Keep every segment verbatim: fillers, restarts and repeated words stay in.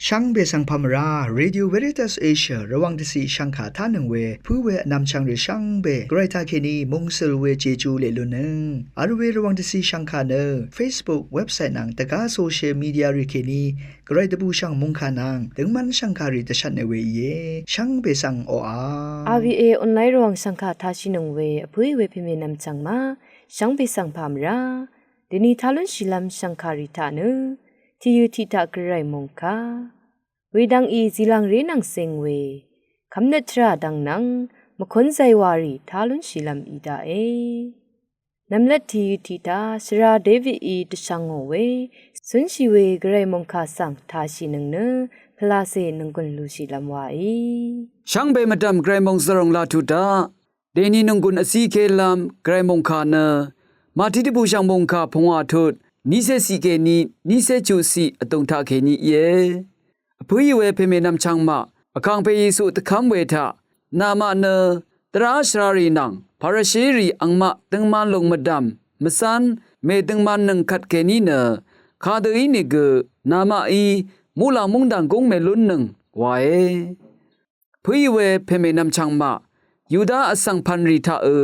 Shvngbe svng pà mvrá, Radio Veritas Asia Rvwàng dvciq shvngkà tánøng we pǿ we vnvmchvng rì shvngbe Gvray taqkèní mungsøl we Jeju leq lunnøng vl we Rvwàng dvciq shvngkà nø Facebook, website nvng dvgá social media rì kèní Gvray dvbùshv̀ng mòngkà nvng døngmv́n shv̀ngkàrì dvshvtne we íe. Shvngbe svng oqà, R V A online Rvwàng shv̀ngkà tashìnøng we vpǿì we pème nvmchv̀ng ma, shvngbe svng pà mvrá. Dèni tá lúnshìlv́m shv̀ngkàrì taq nø tìyø tiq taq Gvray mòngkà, wedvng í zìlvngré nvng cing we kvmnøt tvrà dvng nvng mvkún zaywàrì tá lúnshìlv́m í daqe. Nvmlvt tìyø tiq taq shvra Davidí dvshvngò we cúnshì we Gvray mòngkà svng tashìnøng nø pvlacè nònggùn lushìlv́m waí. Shvngbe mvdv̀m Gvray mòngsvròng laq tuq taq dèni nònggùn vzíkélv́m Gvray mòngkà nø Mati dvbùshv̀ng mòngkà pungwà tut nícé ciq kèní nícé chuq ciq vdùng taqkèní íe. Vpǿì we pème nvmchv̀ng maq, vkàngpè Yesu dvkv́m we taq, namaq nø dvrá shvrarì nvng Parashirì angmaq døngman lùng mvdv̀m mvcv́n mèdøngmannøng kvtkèní nø kadø ínìgø namaqí muqlàng múngdv̀ng gúng mèlúnnøng wae. Vpǿì we pème nvmchv̀ng maq, Yuda vsvng pv̀nrì taqø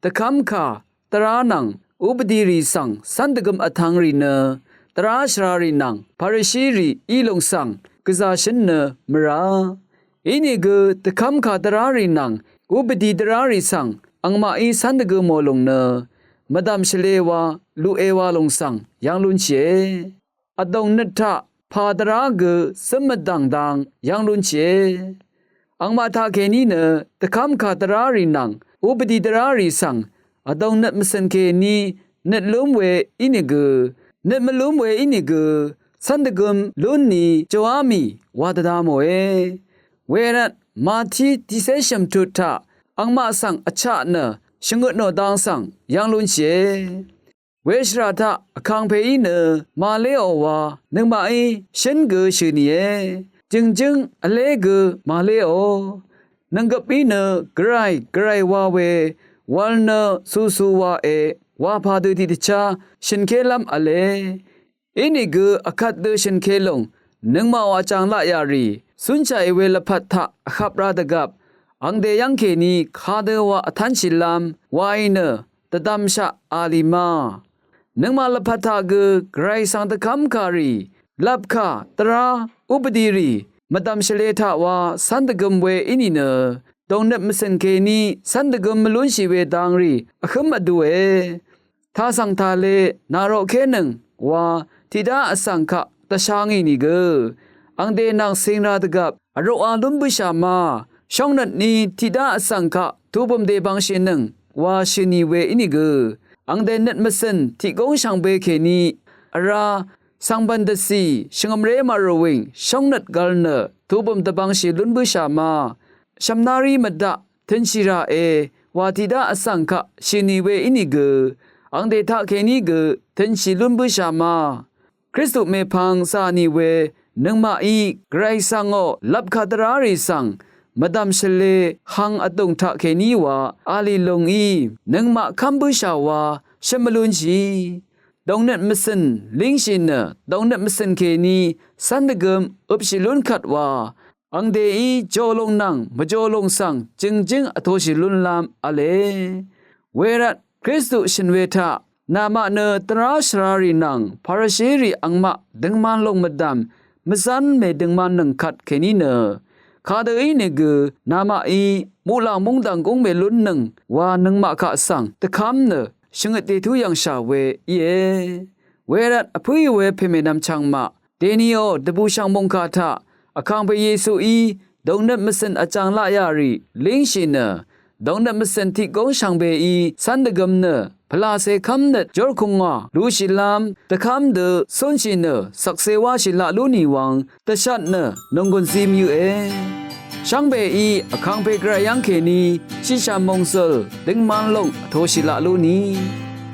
dvkv́mkà dvrá nvng upvdìrì svng cv́n dvgøm vtvngrì nø dvrá shvrarì nvng Parashirì í lùng svng gvzà shǿn nø mvrá. Inìgø dvkv́mkà dvrárì nvng upvdi dvrárì svng angmaqí cv́n dvgø mò lùng nø mvdv̀m shvlē wa luqe wa lùng svng yv́ng lúnshìe. Vdòng nøt taq pà dvrá gø zǿm mvdv̀ng dang yv́ng lúnshìe. Angmaq taqkèní nø dvkv́mkà dvrárì nvng upvdi dvrárì svng vdòng nøt mvcø̀n kèní nøt lúm we ínìgø, nøt mvlúm we ínìgø cv́n dvgøm lún ni jòá mì wa dvda mòe. Wervt Mati tiqcé shø̀m tut taq angmaq svng vchaq nø shvngøtnò dang svng yv́ng lúnshìe. Weshvrà taq vkàngpèí nø màléò wa nøngmaqí shǿn gø shø̀ nìe. Jø̀ngjǿng vlé gø màléò. Nvnggøp í nø Gvray, Gvray wa we wv̄l nø cucu wa e wa pà dø tiqdvchá shø̀nkélv́m v̄le. Inìgø vkvt dø shø̀nke lùng nøngmaqò vjàng laq yà rì cúnshàì we lvpat taq vhvp ra dvgvp angde yv́ng kèní kadø wa vtv́nshìlv́m waì nø dvdvmshaq a lì ma. Nøngmaq lvpat taq gø Gvray svng dvkv́mkà rì lvpkà dvrá upvdi rì mvdv̀m shvlē taq wa cv́n dvgøm we í nìnø dòngnøt mvcø̀n kèní cv́n dvgøm mvlúnshì we dang rì vhǿm vdue. Tasv̀ng tale nàroqkénøng wa tiqdá vsvng kaq dvsha ngì nìgø angde nvng cing ra dvgvp vrúqá lún bǿshà ma. Shóngnøt ni tiqdá vsvng kaq tubø̀m dèbvngshìnøng wa shø̀ nì we ínìgø angde nøt mvcø̀n tiq góng shvngbe kèní vrá svngbv̀n dvcì shvngø̀mré màrvwìng shóngnøt gvl nø tubø̀m dvbvngshì lún bǿshà ma. Shv̀mná rí mvdaq tø̄nshì ràe wa tiqdá vsvng kaq shø̀ nì we ínìgø angde taqkèní gø tø̄nshì lún bǿshà ma. Kristu mèpvng zà nì we nøngmaqí Gvray svngò lvpkà dvrá rì svng mvdv̀m shvlē hang vdùng taqkèní wa a lì lùng í nøngmaq kv́m bǿshà wa shø̀m mvlúnshì. Dòngnøt mvcø̀n língshì nø dòngnøt mvcø̀n kèní cv́n dvgøm øpshì lún kvt wa angdeí jolung nvng mvjolung svng jø̀ngjǿng vtoshì lúnlv́m v̄le. Wervt Kristu shø̀n we taq namaq nø dvrá shvrarì nvng Parashirì angmaq døngman lùng mvdv̀m mvzv́n mèdøngmannøng kvt kèní nø kadø ínìgø namaqí muqlàng múngdv̀ng gúng mèlúnnøng wa nøngmaq kaq svng dvkv́m nø shvngøt dètú yv̀ngshà we íe. Wervt vpǿì we pèmènvm chvng maq dèniò dvbùshv̀ng mòngkà taq vkàngpè Yesuí dòngnøt mvcø̀n vjàng laq yà rì língshì nø dòngnøt mvcø̀n tiq góng shvngbeí cv́n dvgøm nø pvlàcè kv́mnøt jórkungà lushìlv́m dvkv́m dø cúnshì nø shvkse wáshì laq lú nì wvng dvshvt nø nònggùn zim yøqe. Shvngbeí vkàngpè Gvray yv́ng kèní shìshà mòngsø̀l døngman lòng vtoshì laq lú nì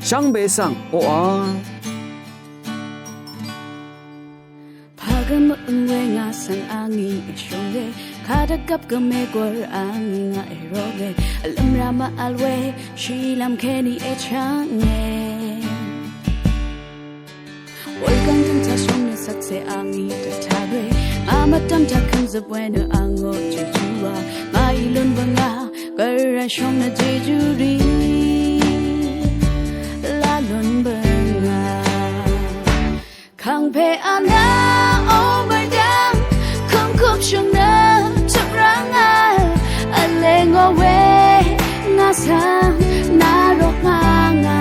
shvngbe svng oqà. Pagø mø̀ng we ngà svng angí èshónge, kadvgvp gø mègwvr angí ngà èrónge, vlø̀mrà mvvl we shìlv́m kèní èchv́nge. Wurgv̀n dø̀ng tashóng nø shvkse angí dvtaq we, ngà Mvtám taq kv́m zøp we nø angò jejú wa, ngàí lún bøngà, gvray shóng nø jejú rì, lá lún bøngà. Kàngpè anà ó mvrdv́ng, kv́mkup shø̀ng nø tuq rv́ngà, vlē ngò we ngà svng nà rok ngà ngà.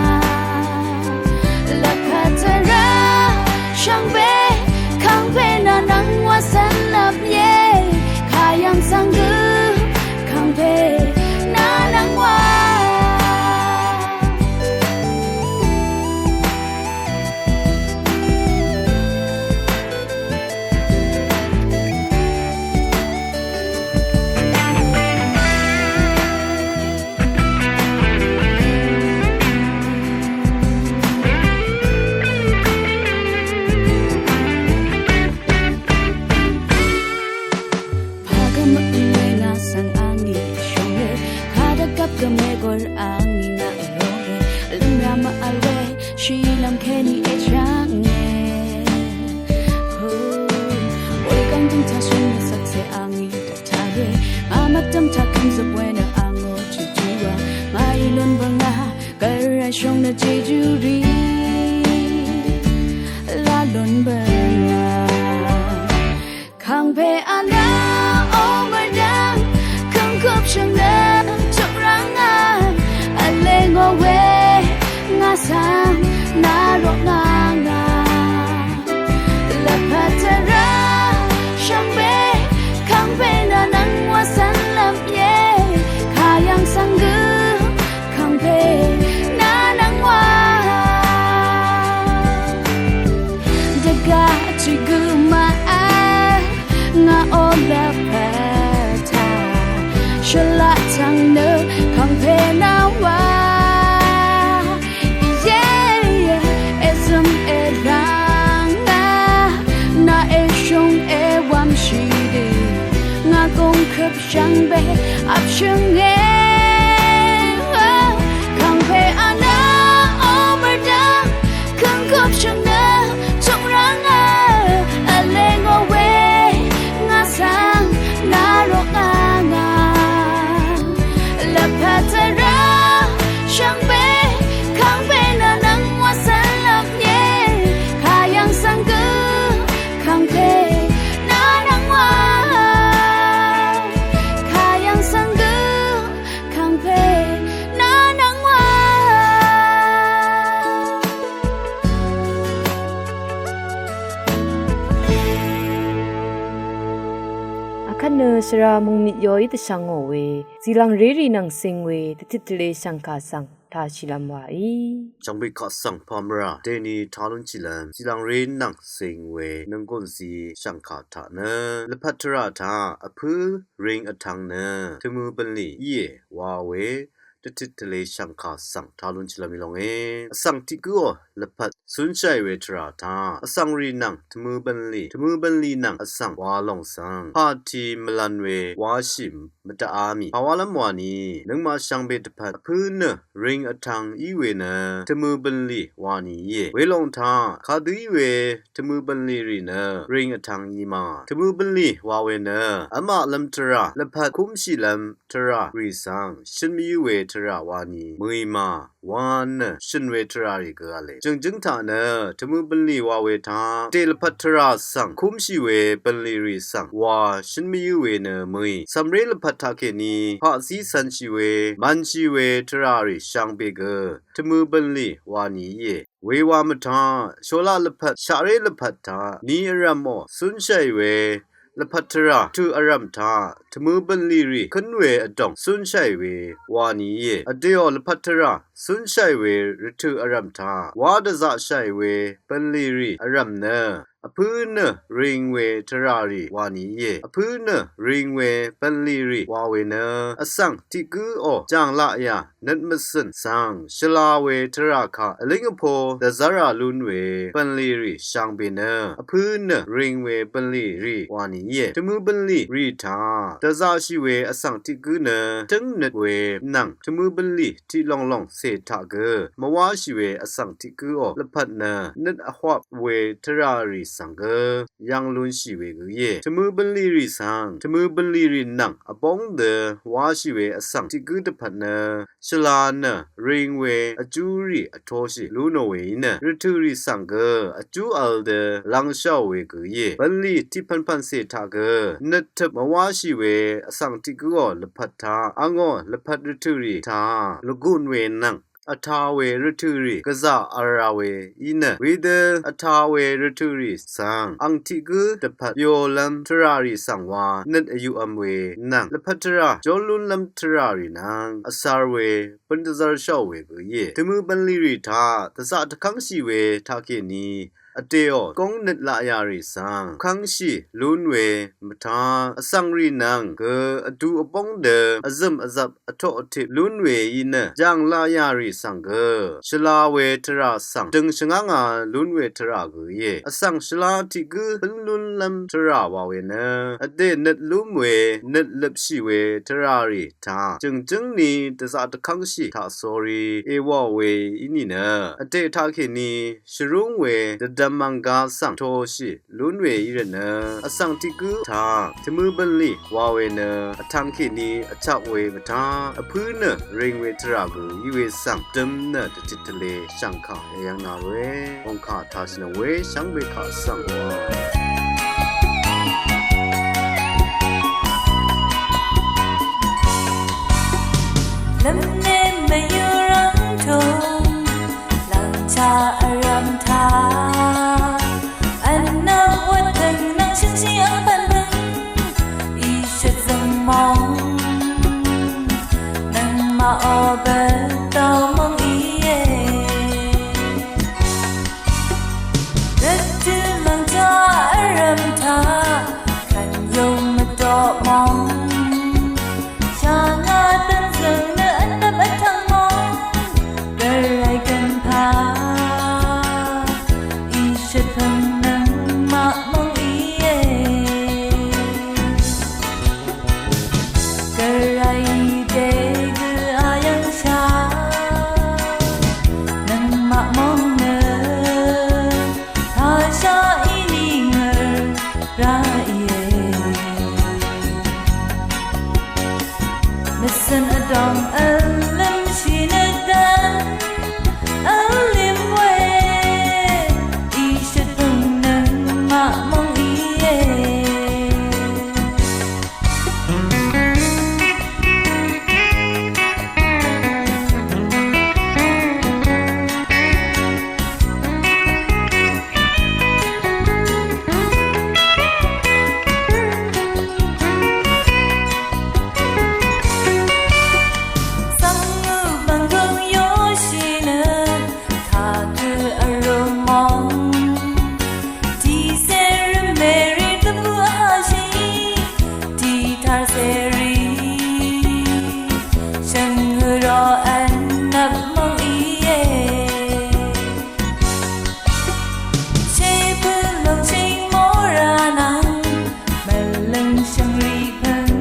Lvpat tvrà shvngbe, kàngpè nà nvng wa svn lvp ye, kayv̀ng svng gø, kàngpè nà nvng wa. Pagø mø-øm we ngà svng angí shónge, kadvgvp gø mègor angí ngà ronge, lúnra mv-vl we, shìlv́m kèní èchv́nge. Hu, we gv̀ng dø̀ng taq shø̀n nø svkse angí dvtare, ngà mvdv̀m taq kv́m zøp we nø angò jejú wa, ngàí lún bøngà, gvray shóng nø jejú rì, lá lún bøngà. Kàngpè anà ó mvrdv́ng, kv́mkup shø̀ng nø tuq rv́ngà, vlē ngò we ngà svng nà rok ngà ngà. Lvpat tvrà shvngbe, kàngpè nà nvng wa svn lvp ye, kayv̀ng svng gø, kàngpè nà nvng wa. Dvgaq tiq gø mv-vl ngà ó lvpat taq, shvlaq tvng nø kàngpè nà wa. Íe, íe, èzø̀m èrv̀ng ngà, nà èshúng èwv̀mshì dø, ngà gùngkøp shvngbe vpshø̀nge. Kàngpè anà ó mvrdv́ng, kv́mkup shø̀ng nø tuq rv́ngà, vlē ngò we ngà svng nà rok ngà ngà. Lvpat tvrà shvngbe, kàngpè nà nvng wa svn lvp ye, kayv̀ng svng gø, kàngpè nà nvng wa. Kayv̀ng svng gø, kàngpè nà nvng wa. Akvt nø shvra mungmit yoí dvshvngò we, zìlv̀ngré rì nvng sing we, dvtit tvlē shv̀ngkà svng tashìlv́m wàí. Shvngbe kaq svng pàmvrà dèni talúnshìlv́m, zìlv̀ngré nvng sing we, nvnggùnzi shv̀ngkà taq nø, lvpat tvrà taq vpǿ ring vtvng nø, tvmø bv̀nlì íe wa we, dvtit tvlē shv̀ngkà svng talúnshìlv́m í longe. Vsvng tiq gǿò lvpat cúnshàì we tvrà taq, vsvng rì nvng tvmø bv̀nlì, tvmø bv̀nlì nvng vsvng wa lòng svng, pàtì mvlv̄n we wáshì mvdvá mì pàwálv́m wani, nøngmaq shvngbe dvpvt vpǿ nø ring vtvng í we nø, tvmø bv̀nlì wani íe. Welòng taq, kadø í we tvmø bv̀nlì rì nø, ring vtvng í ma. Tvmø bv̀nlì wa we nø, vmaqlv́m tvrà, lvpat kúmshìlv́m tvrà rì svng, shø̀n mvyǿ we tvrà wani, mø̀í ma. Wa nø shø̀n we tvrà rì gø v̄le. Jø̀ngjǿng taq nø, tvmø bv̀nlì wa we taq, dè lvpat tvrà svng, kúmshì we bv̀nlì rì svng, wa shø̀n mvyǿ we nø mø̀í. Cv̀mré lvpat taqkèní, paqzí cv̄nshì we, mv̄nshì we tvrà rì shvngbe gø, tvmø bv̀nlì wani íe. Wewa mvtaq, sholaq lvpat, shaqré lvpat taq, ni vrv̀mò, cúnshàì we, lvpat tvrà, tø̀ vrv̀m taq, tvmø bv̀nlì rì, kǿn we vdòng, cúnshàì we, wani íe. Vdèò lvpat tvrà, cúnshàì we, rvtø̀ vrv̀m taq, wá dvzaqshàì we, bv̀nlì rì, vrv̀m nø, vpǿ nø, ring we, tvrà rì, wani íe. Vpǿ nø, ring we, bv̀nlì rì, wa we nø, vsvng, tiq gǿò, jàng laqyà, nøt mvcø̀n svng, shvla we tvrà kaq, vlíng vpo, dvzv́rà lún we, bv̀nlì rì, shvngbe nø, vpǿ nø, ring we, bv̀nlì rì, wani íe. Tvmø bv̀nlì rì taq, dvzaqshì we, vsvng tiq gǿ nø, tǿng nøt we, nvng, tvmø bv̀nlì, tiq lòng lòng, taq gø mvwáshì we vsvng tiq gǿò lvpat nø nøt vhwap we tvrà rì svng gø yv́ng lúnshì we gø íe. Tvmø bv̀nlì rì svng tvmø bv̀nlì rì nvng vbóng dø wáshì we vsvng tiq gǿ dvpvt nø shvla nø ring we vjú rì vtoshì lú nò we í nø rvtø̀ rì svng gø vjú vl dø lv́ngshàò we gø íe. Bv̀nlì tiq pv̀npv̀n cè taq gø nøt tøp mvwáshì we vsvng tiq gǿò lvpat taq angò lvpat rvtø̀ rì taq lvgùn we nvng vta we rvtø̀ rì gvzà vl ra we í nø wedø vta we rvtø̀ rì svng ang tiq gǿ dvpvt byolv́m tvrà rì svng wa nøt vyuqvm we nvng lvpat tvrà jólúnlv́m tvrà rì nvng vsvr we bøn dvzvr shàò we gø íe. Tvmø bv̀nlì rì taq dvzaq dvkv́ngshì we taqkèní vdèò góng nøt laqyà rì svng kv́ngshì lún we mvtá vsvng rì nvng gø vdu vbóng dø vzø̀m vzvp vtoq vtip lún we í nø jàng laqyà rì svng gø shvla we tvrà svng døng shvngánga lún we tvrà gø íe. Vsvng shvla tiq gǿ bǿn lúnlv́m tvrà wa we nø vdè nøt lúm we nøt løpshì we tvrà rì taq jø̀ngjǿng ni dvzaq dvkv́ngshì taq sórí èwàò we í nìnø vdè taqkèní shvrúng we dvdvm mv̀nggá svng toshì lún we í rvt nø vsvng tiq gǿ taq tvmø bv̀nlì wa we nø vtvng kèní vchak we mvtá vpǿ nø ring we tvrà gø í we svng døm nø dvtit tvle shv̀ngkà èyv̀ng nà we ongkà tashì nø we shvngbe kaq svng wa lvmne mvyurvng tùng lvngcha vrvm ta vnvm wvtøng nvng shøngshi vpvn bøng ishøt zøng mong nvng ma o bvtau mong iye. Rvtø lvngcha vrvm ta kvn yong mvdoq mong shvngá dvnzøng nø vnvm vtvng mong gvray gvnpa ishøt pvng nvng maq mong iye. Gvray dé gø ayv̀ngshà nøngmaq mong nø tashaq í nìngø̀r rá íe. Mvcø̀n vdòng vlǿmshì nø dvn vlím we ishøt pvng nøngmaq mong íe. Svng bv̀nggøng yoshì nø taq gø vrø̀m mong tiqcé rvmè rì dvbù vhashì tiqtar cèrì shvngø rò vnvp mong íe. Shèpø̀ lòngshìng mòra nvng mvlø̀ng shvngrì pø̀ng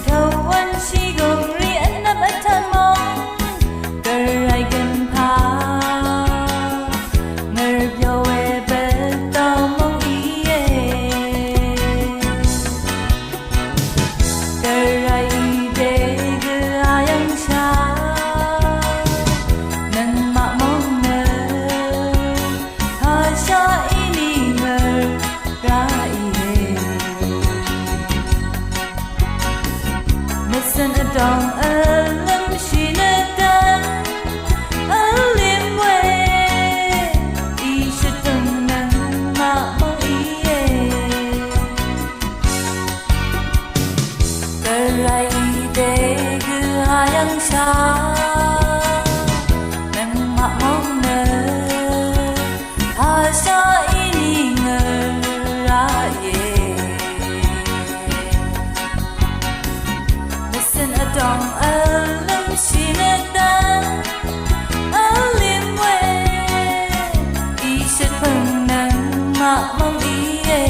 tø̀wv̄n shìgùng rì vnvp vtv́n mòng gvray gønpà ngø̀r byò we bvtdv̀ng mòng íe. Gvray dé gø ayv̀ngshà nøngmaq mòng nø tashaq í nìngø̀r rá íe. Mvcø̀n vdòng vlǿmshì nø dvn vlím we ishøt pvng nøngmaq mòng íe. Gvray dé gø ayv̀ngshà nøngmaq mòng nø tashaq í nìngø̀r rá íe. Mvcø̀n vdòng vlǿmshì nø dvn vlím we ishøt pvng nøngmaq mòng íe.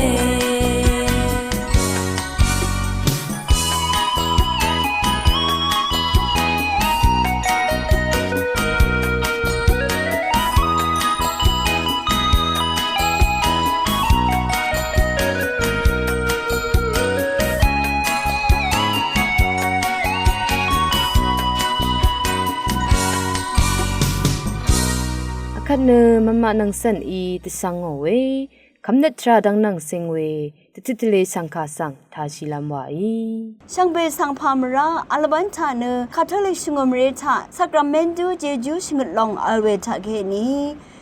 Mvmaq nvng cv̀n í dvshvngò we kvmnøt tvrà dvng nvng cing we dvtit tvle shv̀ngkà svng tāshìlv́m wàí. Shvngbe svng pà mvrá vl wv́n taq nø Katolik shvngø̀mré taq Sakramentu Jejú shvngøt long vl we taqkèní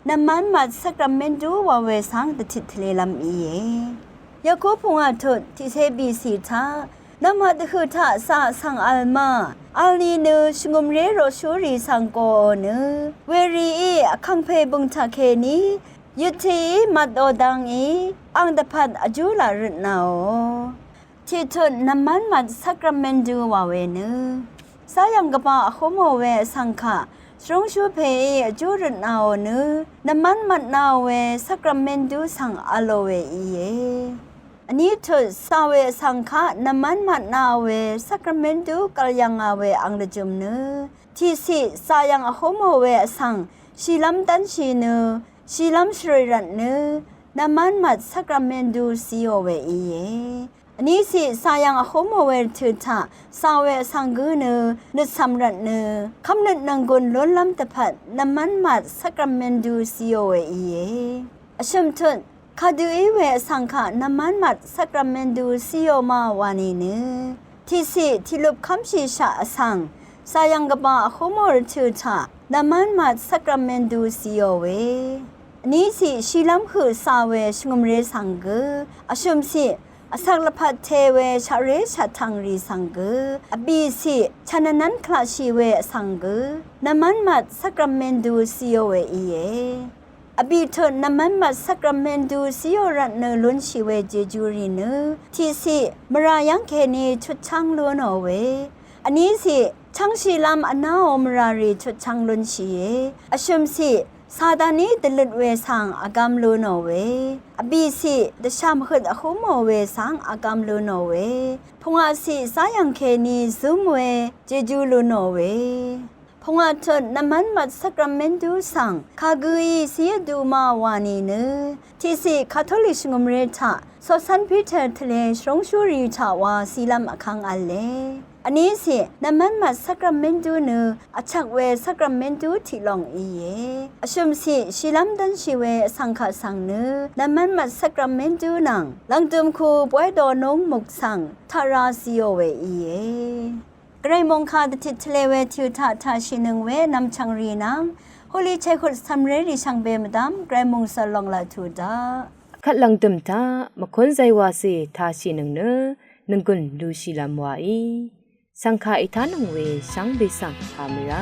nvmv́n mvt Sakramentu wa we svng dvtit tvlelv́m íe. Yaku pungwà tut tiqcé bìcì taq nvmhat dvhø̀ taq cà svng vl ma vl ni nø shvngø̀mré roqshúrì svng goò nø werìí vkàngpè bø̀ng taqkèní yøttií mvtò dvngí ang dvpvt vjú laq røtnàò. Tiqtut nvmv́n mvt Sakramentu wa we nø záyv̀ng gvbà vhúmò we vsvng kaq shvrúngshú pèí vjú røtnàò nø nvmv́n mvtnàò we Sakramentu svng vlò we íe. Vní tut cà we vsvng kaq nvmv́n mvtnàò we Sakramentu gv̀l yv̀ngà we ang lvjø̀m nø tiqciq cà yv̀ng vhúmò we vsvng shìlv́m dv́nshì nø shìlv́m shvrø̀ì rvt nø nvmv́n mvt Sakramentu cìò we íe. Vní ciq cà yv̀ng vhúmò we rvtø̀ taq cà we vsvng gǿ nø nøtcv̀m rvt nø kv́mnøt nvnggùn lúnlv́m dvpvt nvmv́n mvt Sakramentu cìò we íe. Vshø̀m tut kadø í we vsvng kaq nvmv́n mvt Sakramentu cìò ma wa nìnø tiqciq tiqlup kv́mshìshaq vsvng cà yv̀ng gvbà vhúmò rvtø̀ taq nvmv́n mvt Sakramentu cìò we. Vní ciq shìlv́m høq cà we shvngø̀mré svng gø. Vshø̀m ciq vsak lvpat te we shaqré shaqtv̀ngrì svng gø. Vbì ciq chv̀nvnv́n klaqshì we vsvng gø nvmv́n mvt Sakramentu cìò we íe. Vbì tut nvmv́n mvt Sakramentu cìò rvt nø lúnshì we Jejurì nø tiqciq mvrà yv́ng kèní chutchv́ng lúnò we. Vní ciq chv́ngshìlv́m vnáò mvràrì chutchv́ng lúnshìe. Vshø̀m ciq Sataní dvløt we svng vgvm lúnò we. Vbì ciq dvshàm høt vhúmò we svng vgvm lúnò we. Pungwà ciq záyv̀ng kèní zǿm we Jejú lúnò we. Pungwà tut nvmv́n mvt Sakramentu svng kagǿí cí vdu ma wa nìnø tiqciq Katolik shvngø̀mré taq Coqcv́n Piter tvlē shvrúngshúrì taq wa cìlv́m vkv́ng v̄le. Vní ciq nvmv́n mvt Sakramentu nø vchvk we Sakramentu tiq long íe. Vshø̀m ciq shìlv́m dv́nshì we vsvng kaq svng nø nvmv́n mvt Sakramentu nvng lv̀ngdø̀m ku bóy donúng muk svng taq ra cìò we íe. Gvray mòngkà dvtit tvlē we tø̀ taq taqshìnøng we nvmchv̀ngrì nvng hoqli chèhut cv̀mrérì shvngbe mvdv́m Gvray mòngsvl long laq tuq daq. Vkvt lv̀ngdø̀m taq mvkún zaywà cè taqshìnøng nø nònggùn lushìlv́m wàí. Shv̀ngkà ètánøng we shvngbe svng pà mvrá